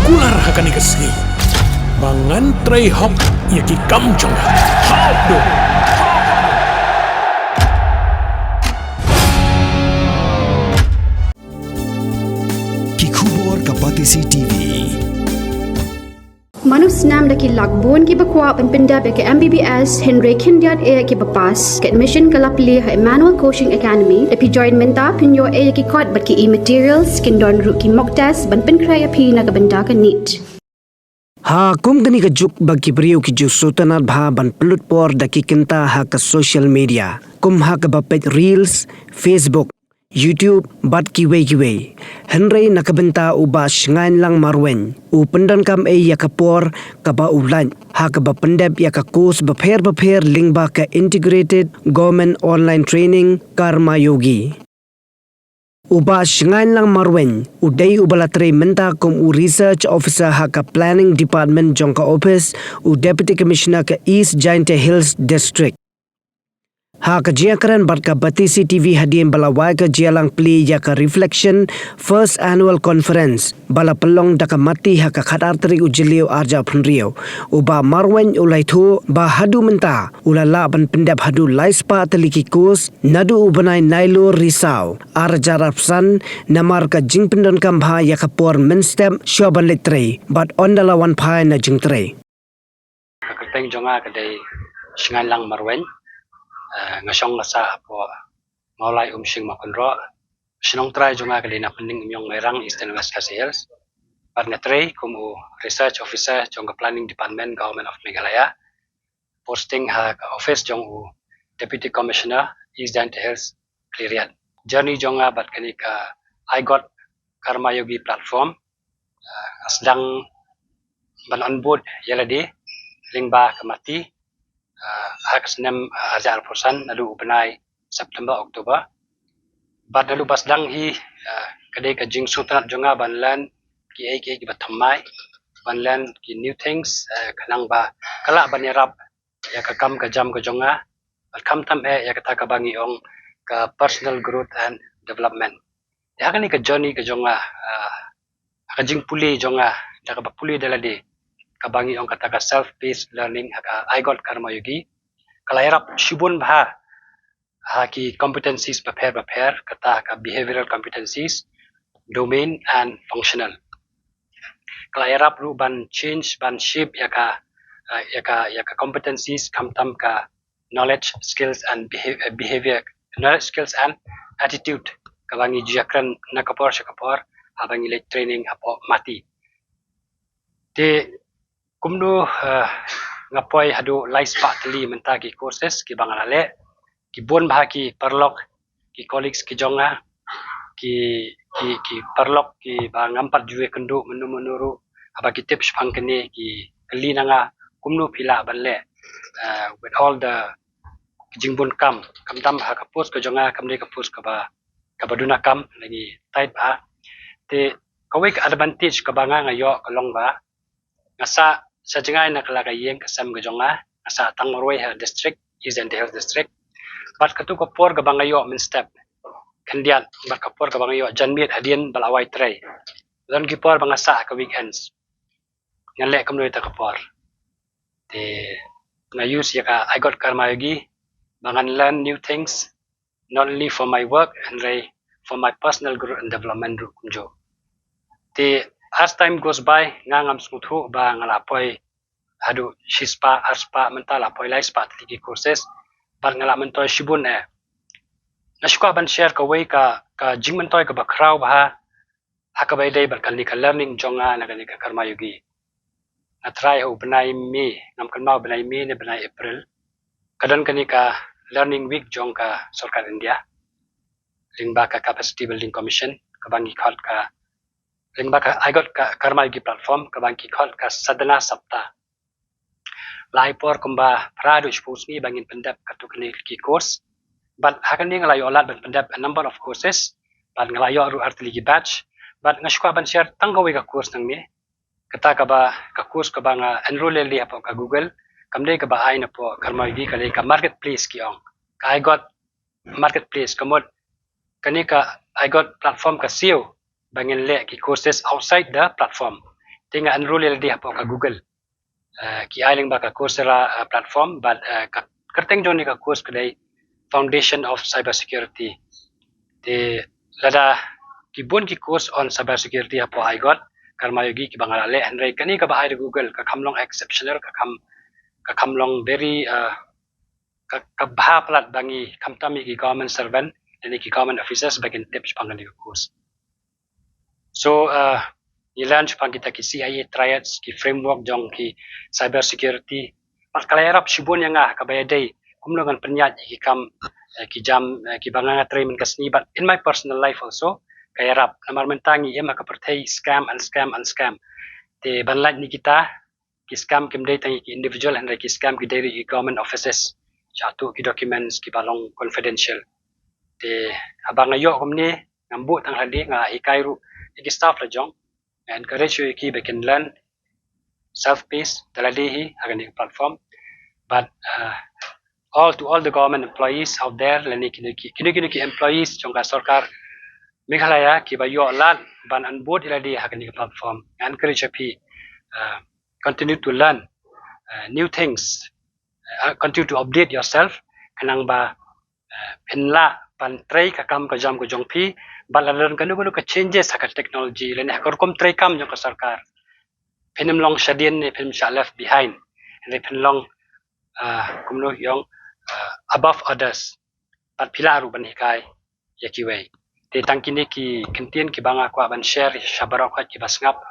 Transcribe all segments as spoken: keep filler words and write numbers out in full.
Kular ha kane ka sngi ba ngan trei hok ïa ki kam jong nga. Hok do. Ki khubor ka Batesi T V. Mano snam da ki lak bun kiba kwah ban pyndep ïa ka M B B S hynrei khyndiat eh kiba pass. Ka admission ka la plie ha Emmanuel Coaching Academy. Da phi join mynta phin ïoh eh ïa ki kot bad ki e-materials, kin don ruh ki mock test ban pynkhreh ïa phi na ka bynta ka NEET. Ha kum kane ka juk ba ki briew ki ju sngewtynnat bha ban pynlut por da ki kynta ha ka social media, kum ha kaba peit reels, Facebook, YouTube bad kiwei kiwei. Hynrei na ka bynta u Bah Shngainlang Marwein, u pyndonkam eh ïa ka por kaba u lait ha kaba pyndep ïa ka course bapher bapher lyngba ka Integrated Government Online Training Karma Yogi. U Bah Shngainlang Marwein u dei uba la trei mynta kum u Research Officer ha ka Planning Department jong ka Office u Deputy Commissioner ka East Jaintia Hills District. Ha ka jingïakren bad ka Batesi T V hadien ba la wai ka jingïalang plie ïa ka Reflection First Annual Conference ba la pynlong da ka Mati ha ka khatar tarik u Jylliew arhajar arphew hynriew, u Bah Marwein u la ïathuh ba haduh mynta u la lah ban pyndep haduh lai spah tylli ki course naduh u bnai Nailur Risaw arhajar arphew san, namar ka jingpyndonkam bha ïa ka por mynstep shuwa ban leit trei bad ynda la wan phai na jingtrei. Ka kyrteng jong nga ka dei Shngainlang Marwein. Eh, nga shong nga sah hapoh Mawlai Umshing Mawkynroh. Shnong trai jong nga ka dei na Pyndengumiong Mairang, Eastern West Khasi Hills. Bad nga trei kum u Research Officer jong ka Planning Department, Government of Meghalaya. Posting ha ka office jong u Deputy Commissioner, East Jaintia Hills, Khliehriat. Journey jong nga bad kane ka I Got Karma Yogi platform, ah, nga sdang ban onboard ïa lade lyngba ka Mati, ah, ha ka snem, ah, arhajar arphew san, naduh u bnai September, October. Bad naduh ba sdang hi, ah, ka dei ka jingsngewtynnat jong nga ban learn kiei kiei kiba thymmai, ban learn ki new things, ah, khnang ba ka lah ban ïarap ïa ka kam ka jam ka jong nga, bad khamtam eh ïa kata kaba ngi ong ka personal growth and development. Te ha kane ka journey ka jong nga, ah, ha ka jingpule jong nga, da kaba pule da lade, kaba ngi ong kata ka self-paced learning, ha ka I Got Karma Yogi, ka la ïarap shibun bha ha ki competencies bapher bapher, kata ka behavioral competencies, domain and functional. Ka la ïarap ruh ban change, ban shape ïa ka, ah, ïa ka, ïa ka competencies, khamtam ka knowledge, skills and behav-, eh, behavior, knowledge, skills and attitude, kaba ngi ju ïakren na ka por sha ka por haba ngi leit training hapoh Mati. Te kumno, eh, nga poi haduh lai spah tylli mynta ki courses kiba nga la leh, ki bun bha ki paralok, ki colleagues ki jong nga, ki, ki, ki paralok kiba ngam pat ju ïakynduh mynno mynno ruh, haba ki tip shaphang kane ki kylli na nga kumno phi lah ban leh, eh, with all the jingbun kam, khamtam ha ka post ka jong nga kam dei ka post kaba, kaba duna kam, lane tight bha. Te kawei ka advantage kaba nga nga ïoh ka long ba nga sah sha jngai na ka la ka ïing ka sem ka jong nga, nga sah tang marwei ha district, East Jaintia Hills District. Bad katu ka por kaba nga ïoh mynstep khyndiat bad ka por kaba nga ïoh janmiet hadien ba la wai trei. Don ki por ba nga sah ha ka weekends. Ngan leh kumno ïa kata ka por? Te nga use ïa ka I Got Karma Yogi ba ngan learn new things, not only for my work, hynrei for my personal growth and development ruh kumjuh. Te as time goes by, nga ngam sngewthuh ba nga la poi haduh shispah, arspah, mynta la poi laispah tylli ki courses, bad nga la myntoi shibun eh. Nga shu kwah ban share kawei ka, ka jingmyntoi kaba khraw bha ha kaba ïadei bad kane ka learning jong nga na kane ka Karma Yogi. Nga trai ha u bnai May, ngam kynmaw bnai May ne bnai April, ka don kane ka learning week jong ka sorkar India, lyngba ka Capacity Building Commission, kaba ngi khot ka, lyngba ka I Got Ka-, Karma Yogi platform, kaba ngi khot ka Sadhana Saptah. La ai por kumba phra haduh shiphew sngi ba ngin pyndep katto katne ki course. Bad ha kane nga la ïoh lad ban pyndep a number of courses. Bad nga la ïoh ruh ar tylli ki batch. Bad nga shu kwah ban share tang kawei ka course nangne. Kata kaba, ka course kaba nga enroll ïa lade hapoh ka Google, kam dei kaba ai na poh Karma Yogi, ka dei ka marketplace ki ong. Ka I Got Marketplace, ka mut kane ka I Got platform ka siew ba ngin leh ki courses outside the platform. te nga enroll ïa lade hapoh ka Google. Eh, ki ai lyngba ka Coursera, eh, platform, bad, eh, ka kyrteng jong kane ka course ka dei Foundation of Cyber Security. Te lada ki bun ki course on cyber security hapoh Igot, Karma Yogi kiba nga la leh, hynrei kane kaba ai da Google ka kham long exceptional, ka kham, ka kham long very, eh, ka, ka bha palat ba ngi khamtam ïa ki government servant lane ki government officers ba kin tip shaphang kane ka course. So, uh, ngi learn shaphang kita ki C I A triads, ki framework jong ki cyber security. Bad ka la ïarap shibun ïa nga kaba ïadei kumno ngan pynïaid ïa ki kam, eh, ki jam, eh, kiba nga nga trei mynta ka sngi, but in my personal life also ka ïarap. Namar mynta ngi im ha ka pyrthei scam and scam and scam. Te ban lait na kita ki scam kim dei tang ïa ki individual, hynrei ki scam ki dei ruh ïa ki government offices. Shah tuh ki documents kiba long confidential. Te haba nga ïoh kumne, ngam buh tang ha lade, nga hikai ruh ïa ki staff la jong. Nga encourage ïa ki ba kin learn self paced da lade hi ha kane ka platform. But, uh, all, to all the government employees out there, lane kino ki, kino kino ki employees jong ka sorkar Meghalaya kiba ïoh lad ban onboard ïa lade ha kane ka platform, nga encourage ïa phi, uh, continue to learn, uh, new things, uh, continue to update yourself, khnang ba, uh, phin lah ban trei ka kam ka jam ka jong phi, bad lada don kano kano ka changes ha ka technology lane ha ka rukom trei kam jong ka sorkar, phin ym long shadien ne phin ym shah left behind, hynrei phin long, uh, kumno ïong, uh, above others. Bad phi lah ruh ban hikai ïa kiwei. Te tang kine ki kyntien kiba nga kwah ban share sha baroh kiba sngap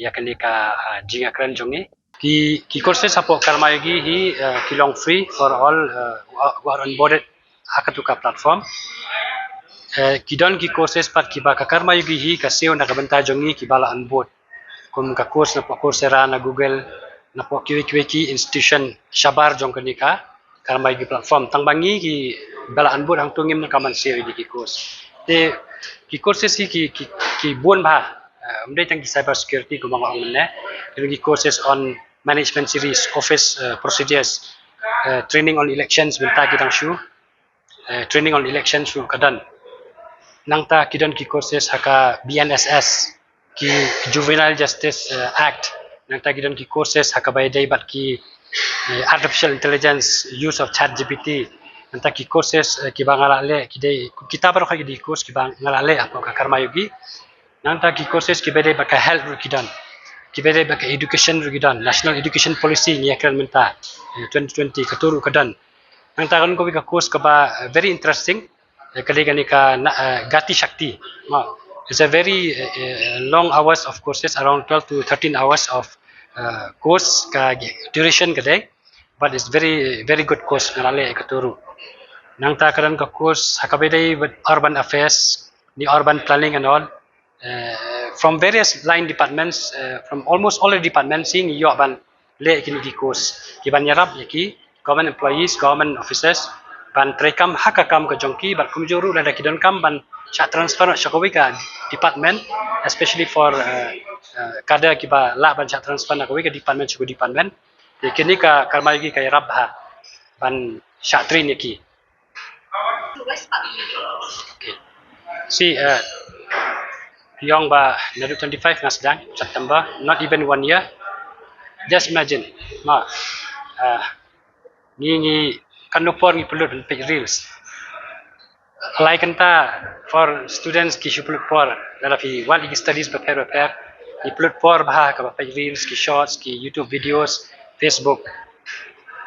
ïa kane ka, ah, jingïakren jong ngi. Ki, ki courses hapoh Karma Yogi hi, ah, ki long free for all, ah, who are onboarded ha katu ka platform. Eh, ki don ki courses pat kiba ka Karma Yogi hi ka siew na ka bynta jong ngi kiba la onboard. Kum ka course napoh Coursera, na Google, napoh kiwei kiwei ki institution shabar jong kane ka Karma Yogi platform. Tang ba ngi kiba la onboard hangto ngim donkam ban siew ïa ki course. Te ki courses hi ki, ki, ki bun bha. Eh, ym dei tang ki cyber security kumba nga ong mynne. Ki courses on management series, office, eh, procedures, eh, training on elections mynta ki dang shu. Eh, training on elections ruh ka don. Nangta ki don ki courses ha ka B N S S, ki Juvenile Justice, eh, Act. Nangta ki don ki courses ha kaba ïadei bad ki, eh, artificial intelligence, use of Chat G P T. Nangta ki courses, eh, kiba nga la leh ki dei, kita baroh ki dei course kiba nga la leh hapoh ka Karma Yogi. Nangta ki courses kiba ïadei bad ka health ruh ki don. Kiba ïadei bad ka education ruh ki don. National Education Policy ngi ïakren mynta, eh, twenty twenty, katu ruh ka don. Nangta ka don kawei ka course kaba, eh, very interesting. Eh, ka dei kane ka na, eh, Gati Shakti. Ma, it's a very, eh, eh, long hours of courses, around twelve to thirteen hours of, eh, course ka duration ka dei. But it's very, very good course nga la leh katu ruh. Nangta ka don ka course ha kaba ïadei with urban affairs, the urban planning and all. Eh, from various line departments, eh, from almost all the departments, ngi ïoh ban leh kine ki course kiban ïarap ïa ki government employees, government officers, ban trei kam ha ka kam ka jong ki, bad kumjuh ruh lada ki donkam ban shah transfer sha kawei ka department, especially for, eh, eh, cadre kiba lah ban shah transfer na kawei ka department sha kawei department. Te kine ka Karma Yogi ka ïarap bha ban shah train ïa ki. Okay. See, eh, ïong ba naduh twenty-five nga sdang September, not even one year. Just imagine, ma, eh, ngi, ngi, katno por ngi pynlut ban peit reels. Lai kynta for students ki shu pynlut por, lada phi wad ïa ki studies bapher bapher, ngi pynlut por bha ha kaba peit reels, ki shorts, ki YouTube videos, Facebook.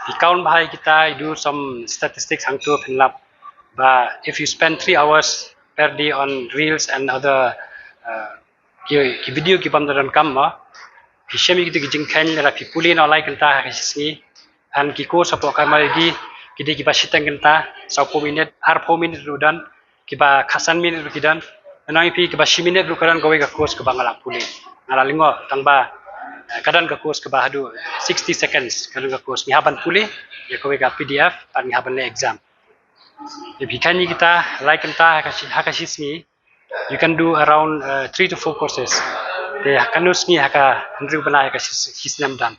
Phi count bha ïa kita, do some statistics hangto phin lap ba if you spend three hours per day on reels and other, uh, ki, ki video kibym donkam, ma, phi shem ïa kito ki jingkheiñ lada phi pule noh lai kynta ha ka shi sngi. And ki course hapoh Karma Yogi ki dei kiba shiteng kynta, sawphew minit, arphew minit ruh don, kiba khatsan minit ruh ki don. Nang ïa phi kiba shi minit ruh ka don kawei ka course kaba nga la pule, nga la lyngngoh, tang ba, eh, ka don ka course kaba haduh sixty seconds, ka don ka course ngi hap ban pule ïa kawei ka P D F bad ngi hap ban leh exam. Ïa phi kheiñ ïa kita lai kynta ha ka shi, ha ka shi sngi, you can do around, uh, three to four courses. Te ha kano sngi ha ka hynriew bnai ha ka shi, shi snem don.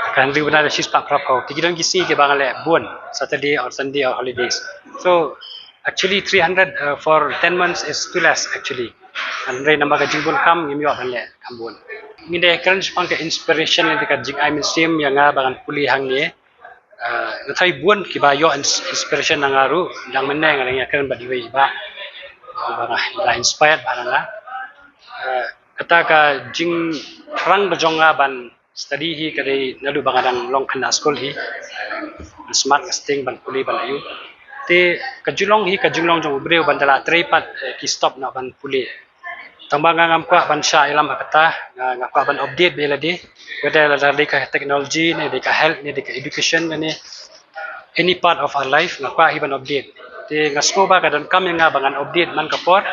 Ha ka hynriew bnai da shispah phraphew. Te ki don ki sngi kiba nga leh bun, Saturday or Sunday or holidays. So actually three hundred, uh, for ten months is too less actually. Hynrei namar ka jingbun kam ngim ïoh ban leh kam bun. Ngi dei kren shaphang ka inspiration lane ka jingai mynsiem ïa nga ba ngan pule hangne. Nga tharai bun kiba ïoh inspiration na nga ruh, dang mynne nga dang ïakren bad iwei i bah ba nga la inspired bha na nga. Kata ka jingthrang ka jong nga ban study hi ka dei naduh ba nga dang long khynnah skul hi, ban smat ka sting ban pule ban ïoh. Te ka jinglong hi ka jinglong jong u briew ban da la trei pat ki stop noh ban pule. Tangba nga ngam kwah ban shah ïalam ha kata, nga kwah ban update bad ïa lade, whether la dei ka technology ne dei ka health ne dei ka education ne any part of our life nga kwah hi ban update. Te nga sngewbha ka donkam ïa nga ba ngan update man ka por.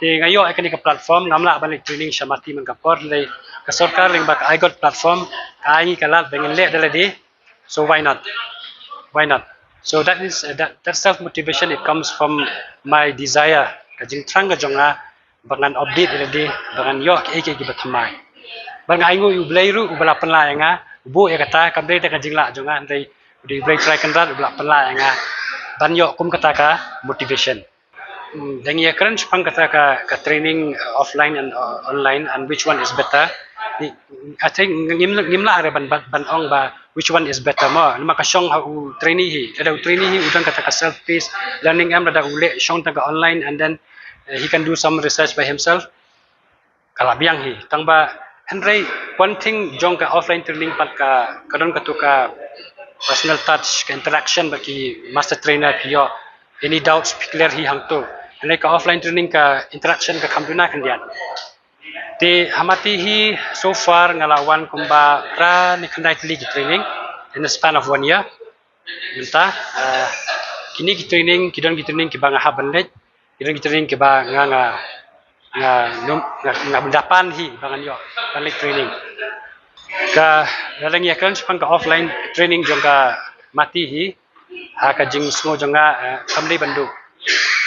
Te nga ïoh ïa kane ka platform, ngam lah ban leit training sha Mati man ka por, hynrei ka sorkar lyngba ka I got platform ka ai ngi ka lad ba ngin leh da lade. So why not? Why not? So that is uh, that that self motivation, it comes from my desire, ka jingthrang ka jong nga ba ngan update ïa lade, ba ngan ïoh kiei kiei kiba thymmai. Bad nga ainguh ïa u Blei ruh uba la pynlah ïa nga, u buh ïa kata, kam dei da ka jinglah jong nga, hynrei u dei u Blei Trai Kynrad uba la pynlah ïa nga ban ïoh kum kata ka motivation. Da ngi ïakren shaphang kata ka training offline and online and which one is better, I think ngim lah re ban ban ong ba which one is better mo, namar ka shong ha u trainee hi. Lada u trainee hi u don kata ka self paced learning em, lada u leh shong tang ka online and then he can do some research by himself, ka la biang hi. Tangba hynrei one thing jong ka offline training pat ka ka don katu ka personal touch, ka interaction bad ki master trainer, phi ïoh any doubts phi clear hi hangtu. Hynrei ka offline training ka interaction ka kham duna khyndiat. Te ha Mati hi so far nga la wan kumba phra ne khyndai tylli ki training in the span of one year. Mynta kine ki training, ki don ki training kiba nga hap ban leit, ki don ki training kiba nga nga nga nga da pan hi ba ngan ïoh ban leit training. Ka la dang ïakren shaphang ka offline training jong ka Mati hi, ha ka jingsngew jong nga kam dei ban duh,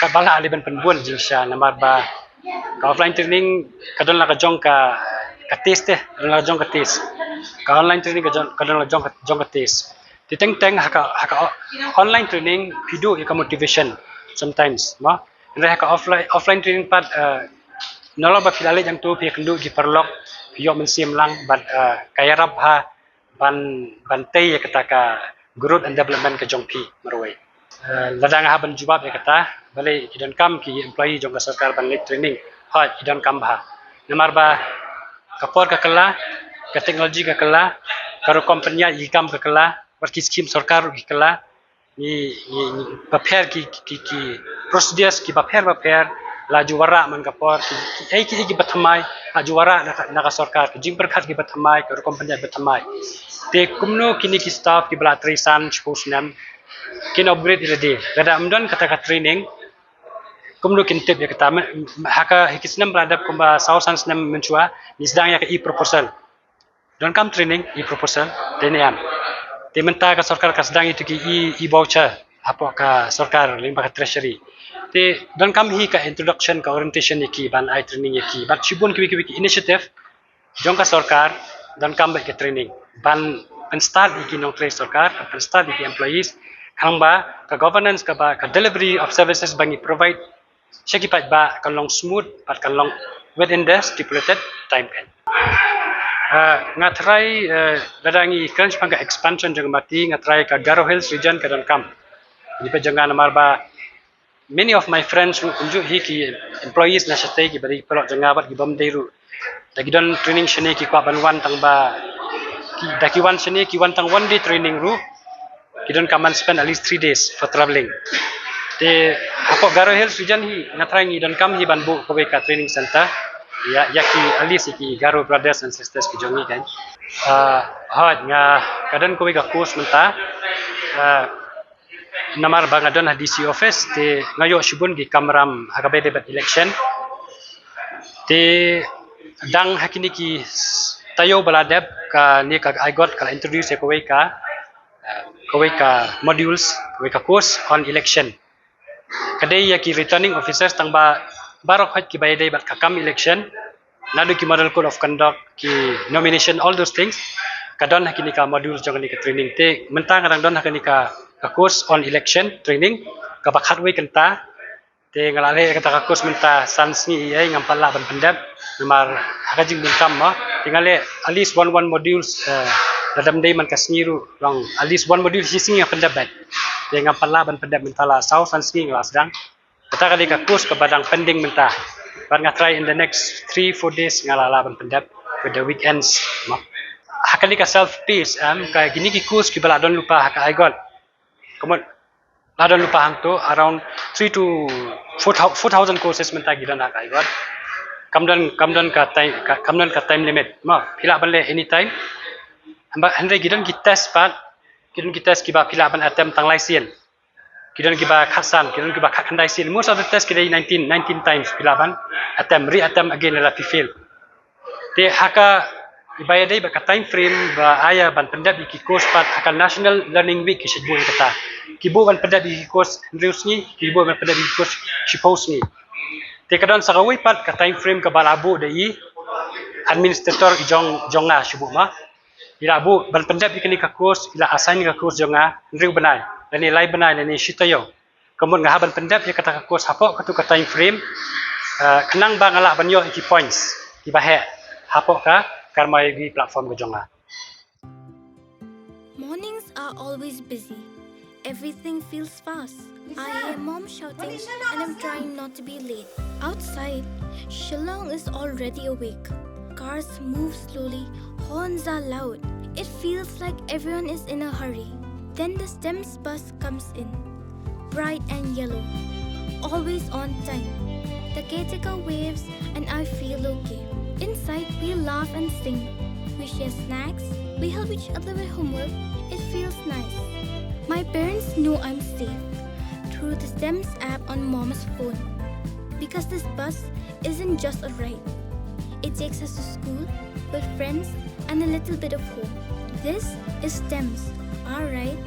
ka ba lah dei ban pynbun jingshisha namar ba ka offline training ka don la ka jong ka ka test te, ka don la ka jong ka test. Ka online training ka don la jong ka jong ka test. Te teng teng ha ka ha ka online training phi duh ïa ka motivation sometimes mo. Hynrei ha ka offline offline training pat nalor ba phi la leit hangtu phi ïakynduh ki paralok, phi ïoh mynsiem lang bad ka ïarap ha ban ban tei ïa kata ka growth and development ka jong phi marwei. Lada nga hap ban jubab ïa kata, balei ki donkam ki employee jong ka sorkar ban leit training? Hooid, ki donkam bha. Namar ba ka por ka kylla, ka technology ka kylla, ka rukom pynïaid ki kam ka kylla, bad ki skim sorkar ruh ki kylla. Ngi ngi bapher ki ki ki procedures ki bapher bapher la ju wanrah man ka por, ki ei ki ei kiba thymmai la ju wanrah na ka sorkar, ki jingpyrkhat kiba thymmai, ka rukom pynïaid ba thymmai. Te kumno kine ki staff kiba la trei san shiphew snem kin upgrade ïa lade? Lada ym don kata ka training, kumno kin tip ïa kata? Ha ka ha ki snem ba la dep kumba saw san snem mynshuwa ngi sdang ïa ka e-proposal. Donkam training, e-proposal, te ne em? Te mynta ka sorkar ka sdang ïa ki e-voucher hapoh ka sorkar lyngba ka treasury. Te donkam hi ka introduction, ka orientation ïa ki, ban ai training ïa ki. Bad shibun kiwei kiwei ki initiative jong ka sorkar donkam bad ka training ban pynstad ïa ki nongtrei sorkar, ban pynstad ïa ki employees, khnang ba ka governance kaba, ka delivery of services ba ngi provide sha ki paidbah kan long smooth bad kan long within the stipulated time. Nga tharai lada ngi kren shaphang ka expansion jong ka Mati, nga tharai ka Garo Hills region ka donkam. Ngi peit jong nga namar ba many of my friends ruh kumjuh hi ki employees na shatei kiba dei paralok jong nga bad ki bym dei ruh, da ki don training shane ki kwah ban wan tang ba ki da ki wan shane ki wan tang one day training ruh. Ki donkam ban spend at least three days for travelling. Te hapoh Garo Hills region hi nga tharai ngi donkam hi ban buh kawei ka training center ïa ïa ki, at least ïa ki Garo brothers and sisters ki jong ngi kan. Hooid, nga ka don kawei ka course mynta. Namar ba nga don ha D C office te nga ïoh shibun ki kamram ha kaba ïadei bad election. Te dang ha kine ki taïew ba la dep, kane ka I got ka la introduce ïa kawei ka kawei ka modules, kawei ka course on election. Ka dei ïa ki returning officers tang ba baroh hoi kiba ïadei bad ka kam election, naduh ki model code of conduct, ki nomination, all those things ka don ha kine ka modules jong kane ka training. Te mynta nga dang don ha kane ka ka course on election training kaba khatwei kynta. Te nga la leh kata ka course mynta san sngi, eh, ngam pat lah ban pyndep namar ha ka jingbun kam mo. Te nga leh at least one one modules, eh, lada ym dei man ka sngi ruh, long at least one module shi sngi nga pyndep beit. Te ngam pat lah ban pyndep mynta, la saw san sngi nga la sdang. Kata ka dei ka course kaba dang pending mynta. Bad nga try in the next three four days nga la lah ban pyndep with the weekends mo. Ha ka dei ka self pace, em, ka kine ki course kiba la don lypa ha ka I got. Ka mut la don lypa hangto around three to four thousand courses mynta ki don ha ka I got. Kam don, kam don ka time, ka, kam don ka time limit mo. Phi lah ban leh anytime. Hynrei ki don ki test pat, ki don ki test kiba phi lah ban attempt tang lai sien. Ki don kiba khatsan, ki don kiba khatkhyndai sien. Most of the test ki dei nineteen, nineteen times phi lah ban attempt, re-attempt again lada phi fail. Te ha ka, iba ïadei bad ka time frame ba ai ïa ban pyndep ïa ki course pat, ha ka National Learning Week ki shu buh ïa kata. Ki buh ban pyndep ïa ki course hynriew sngi, ki buh ban pyndep ïa ki course shiphew sngi. Te ka don sa kawei pat ka time frame kaba la buh da i administrator i jong, jong nga shu buh mo. I la buh ban pyndep ïa kane ka course, i la assign ïa ka course jong nga hynriew bnai lane lai bnai lane shi taïew. Ka mut nga hap ban pyndep ïa kata ka course hapoh katu ka time frame, eh, khnang ba nga lah ban ïoh ïa ki points kiba heh hapoh ka Karma Yogi platform ka jong nga. Mornings are always busy. Everything feels fast. I hear mom shouting and I'm trying not to be late. Outside, Shillong is already awake. Cars move slowly, horns are loud. It feels like everyone is in a hurry. Then the STEMS bus comes in. Bright and yellow. Always on time. The caretaker waves and I feel okay. Inside, we laugh and sing. We share snacks. We help each other with homework. It feels nice. My parents know I'm safe through the STEMS app on mom's phone. Because this bus isn't just a ride, it takes us to school, with friends, and a little bit of home. This is STEMS, our ride,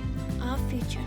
our future.